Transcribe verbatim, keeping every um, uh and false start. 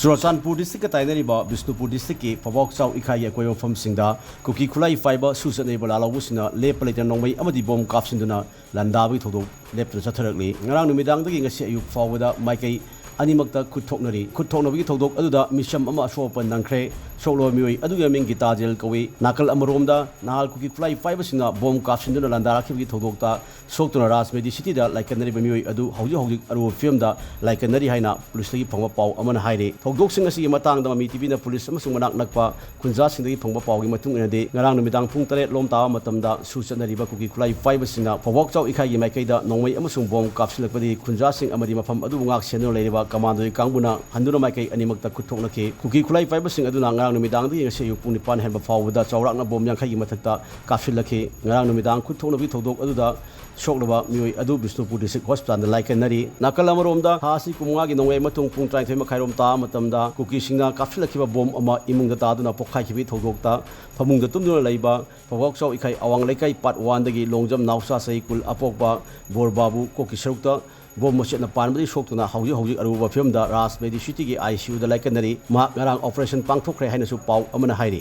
ꯆꯨꯔꯆꯥꯟꯄꯨꯔ ꯗꯤꯁꯇ꯭ꯔꯤꯛꯀ ꯇꯥꯏꯅꯔꯤꯕ ꯕꯤꯁꯅꯨꯄꯨꯔ ꯗꯤꯁꯇ꯭ꯔꯤꯛꯀꯤ ꯐꯕꯥꯎ ꯆꯥꯎ ꯏꯈꯥꯏꯒꯤ ꯑꯀꯣꯏꯕ ꯃꯐꯝꯁꯤꯡꯗ ꯀꯨꯀꯤ ꯈꯨꯠꯂꯥꯏ ꯄꯥꯏꯕ ꯁꯨ ꯆꯠꯅꯔꯤꯕ ꯂꯥꯜꯍꯧꯕꯁꯤꯡꯅ ꯂꯦꯞꯄ ꯂꯩꯇꯅ ꯅꯣꯡꯃꯩ ꯑꯃꯗꯤ ꯕꯣꯝ ꯀꯥꯞꯁꯤꯟꯗꯨꯅ ꯂꯥꯟꯗꯥꯕꯒꯤ ꯊꯧꯗꯣꯛ ꯂꯦꯞꯇꯅ ꯆꯠꯊꯔꯛꯂꯤ꯫ ꯉꯔꯥꯡ ꯅꯨꯃꯤꯗꯥꯡꯗꯒꯤ ꯉꯁꯤ ꯑꯌꯨꯛ ꯐꯥꯎꯕꯗ ꯃꯥꯏꯀꯩ ꯑꯅꯤꯃꯛꯇ ꯈꯨꯠ ꯊꯣꯛꯅꯔꯤ꯫ ꯈꯨꯠ ꯊꯣꯛꯅꯕꯒꯤ ꯊꯧꯗꯣꯛ ꯑꯗꯨꯗ ꯃꯤꯁꯝ ꯑꯃ ꯑꯁꯣꯛ ꯑꯄꯟ ꯅꯪꯈ꯭ꯔꯦ꯫ ꯁꯣꯛꯂꯕ ꯃꯤꯑꯣꯏ ꯑꯗꯨꯒꯤ ꯃꯃꯤꯡ ꯒꯤꯇꯥ ꯖꯦꯜ ꯀꯧꯏ꯫ ꯅꯥꯀꯜ ꯑꯃꯔꯣꯝꯗ ꯅꯍꯥꯜ ꯀꯨꯀꯤ ꯈꯨꯠꯂꯥꯏ ꯄꯥꯏꯕꯁꯤꯡꯅ ꯕꯣꯝ ꯀꯥꯞꯁꯤꯟꯗꯨꯅ ꯂꯥꯟꯗꯥꯔꯛꯈꯤꯕꯒꯤ ꯊꯧꯗꯣꯛꯇ ꯁꯣꯛꯇꯨꯅ ꯔꯥꯖ ꯃꯦꯗꯤ ꯁꯤꯇꯤꯗ ꯂꯥꯏꯀꯠꯅꯔꯤꯕ ꯃꯤꯑꯣꯏ ꯑꯗꯨ ꯍꯧꯖꯤꯛ ꯍꯧꯖꯤꯛ ꯑꯔꯨꯕ ꯐꯤꯕꯝꯗ ꯂꯥꯏꯀꯠꯅꯔꯤ ꯍꯥꯏꯅ ꯄꯨꯂꯤꯁꯇꯒꯤ ꯐꯪꯕ ꯄꯥꯎ ꯑꯃꯅ ꯍꯥꯏꯔꯤ꯫ ꯊꯧꯗꯣꯛꯁꯤꯡ ꯑꯁꯤꯒꯤ ꯃꯇꯥꯡꯗ ꯃꯃꯤ ꯇꯤꯚꯤꯅ ꯄꯨꯂꯤꯁ ꯑꯃꯁꯨꯡ ꯃꯅꯥꯛ ꯅꯛꯄ ꯈꯨꯟꯖꯥꯁꯤꯡꯗꯒꯤ ꯐꯪꯕ ꯄꯥꯎꯒꯤ ꯃꯇꯨꯡ ꯏꯟꯅꯗꯤ, ꯉꯔꯥꯡ ꯅꯨꯃꯤꯗꯥꯡ ꯄꯨꯡ ꯇꯔꯦꯠ ꯂꯣꯝ ꯇꯥꯕ ꯃꯇꯝꯗ ꯁꯨ ꯆꯠꯅꯔꯤꯕ ꯀꯨꯀꯤ ꯈꯨꯠꯂꯥꯏ ꯄꯥꯏꯕꯁꯤꯡꯅ ꯐꯧꯕꯥꯛ ꯆꯥꯎ ꯏꯀꯥꯏꯒꯤ ꯃꯥꯏꯀꯩꯗ ꯅꯣꯡꯃꯩ ꯑꯃꯁꯨꯡ ꯕꯣꯝ ꯀꯥꯞꯁꯤꯜꯂꯛꯄꯗꯒꯤ ꯈꯨꯟꯖꯥꯁꯤꯡ ꯑꯃꯗꯤ ꯃꯐꯝ ꯑꯗꯨꯕꯨ ꯉꯥꯛ ꯁꯦꯟꯗꯨꯅ ꯂꯩꯔꯤꯕ ꯀꯃꯥꯟꯗꯣꯒꯤ ꯀꯥꯡꯕꯨꯅ ꯍꯟꯗꯨꯅ ꯃꯥꯏꯀꯩ ꯑꯅꯤꯃꯛꯇ ꯈꯨꯠ ꯊꯣꯛꯅꯈꯤ꯫ ꯀꯨꯀꯤ ꯈꯨꯠꯂꯥꯏ ꯄꯥꯏꯕꯁꯤꯡ ꯑꯗꯨꯅ ꯉꯔꯥꯡ ꯅꯨꯃꯤꯗꯥꯡꯗꯒꯤ ꯉꯁꯤ ꯑꯌꯨꯛ ꯄꯨꯡ ꯅꯤꯄꯥꯟ ꯍꯦꯟꯕ ꯐꯥꯎꯕꯗ ꯆꯥꯎꯔꯥꯛꯅ ꯕꯣꯝ ꯌꯥꯡꯈꯩꯒꯤ ꯃꯊꯛꯇ ꯀꯥꯞꯁꯤꯜꯂꯛꯈꯤ꯫ ꯉꯔꯥꯡ ꯅꯨꯃꯤꯗꯥꯡ ꯈꯨꯠ ꯊꯣꯛꯅꯕꯒꯤ ꯊꯧꯗꯣꯛ ꯑꯗꯨꯗ ꯁꯣꯛꯂꯕ ꯃꯤꯑꯣꯏ ꯑꯗꯨ ꯕꯤꯁꯅꯨꯄꯨꯔ ꯗꯤꯁꯇ꯭ꯔꯤꯛ ꯍꯣꯁꯄꯤꯇꯥꯜꯗ ꯂꯥꯏꯀꯠꯅꯔꯤ꯫ ꯅꯥꯀꯜ ꯑꯃꯔꯣꯝꯗ, ꯊꯥ ꯑꯁꯤ ꯀꯨꯟꯃꯉꯥꯒꯤ ꯅꯣꯡꯌꯥꯏ ꯃꯇꯨꯡ ꯄꯨꯡ ꯇꯔꯥꯅꯤꯊꯣꯏ ꯃꯈꯥꯏꯔꯣꯝ ꯇꯥꯕ ꯃꯇꯝꯗ ꯀꯨꯀꯤꯁꯤꯡꯅ ꯀꯥꯞꯁꯤꯜꯂꯛꯈꯤꯕ ꯕꯣꯝ ꯑꯃ ꯏꯃꯨꯡꯗ ꯇꯥꯗꯨꯅ ꯄꯣꯛꯈꯥꯏꯈꯤꯕꯒꯤ ꯊꯧꯗꯣꯛꯇ ꯐꯃꯨꯡꯗ ꯇꯨꯝꯗꯨꯅ ꯂꯩꯕ ꯐꯧꯕꯥꯛ ꯆꯥꯎ ꯏꯀꯥꯏ ꯑꯋꯥꯡ ꯂꯩꯀꯥꯏ ꯄꯥꯔꯠ ꯋꯥꯟꯗꯒꯤ ꯂꯣꯡꯖꯝ ꯅꯥꯎꯆꯥ ꯆꯍꯤ ꯀꯨꯟ ꯑꯄꯣꯛꯄ ꯕꯣꯔꯕꯥꯕꯨ ꯀꯣꯛꯀꯤ ꯁꯔꯨꯛꯇ ꯕꯣꯝ ꯃꯆꯦꯠꯅ ꯄꯥꯟꯕꯗꯒꯤ ꯁꯣꯛꯇꯨꯅ ꯍꯧꯖꯤꯛ ꯍꯧꯖꯤꯛ ꯑꯔꯨꯕ ꯐꯤꯕꯝꯗ ꯔꯥꯖ ꯃꯦꯗꯤ ꯁꯤꯇꯤꯒꯤ ꯑꯥꯏ ꯁꯤ ꯌꯨꯗ ꯂꯥꯏꯀꯠꯅꯔꯤ꯫ ꯃꯍꯥꯛ ꯉꯔꯥꯡ ꯑꯣꯄꯔꯦꯁꯟ ꯄꯥꯡꯊꯣꯛꯈ꯭ꯔꯦ ꯍꯥꯏꯅꯁꯨ ꯄꯥꯎ ꯑꯃꯅ ꯍꯥꯏꯔꯤ꯫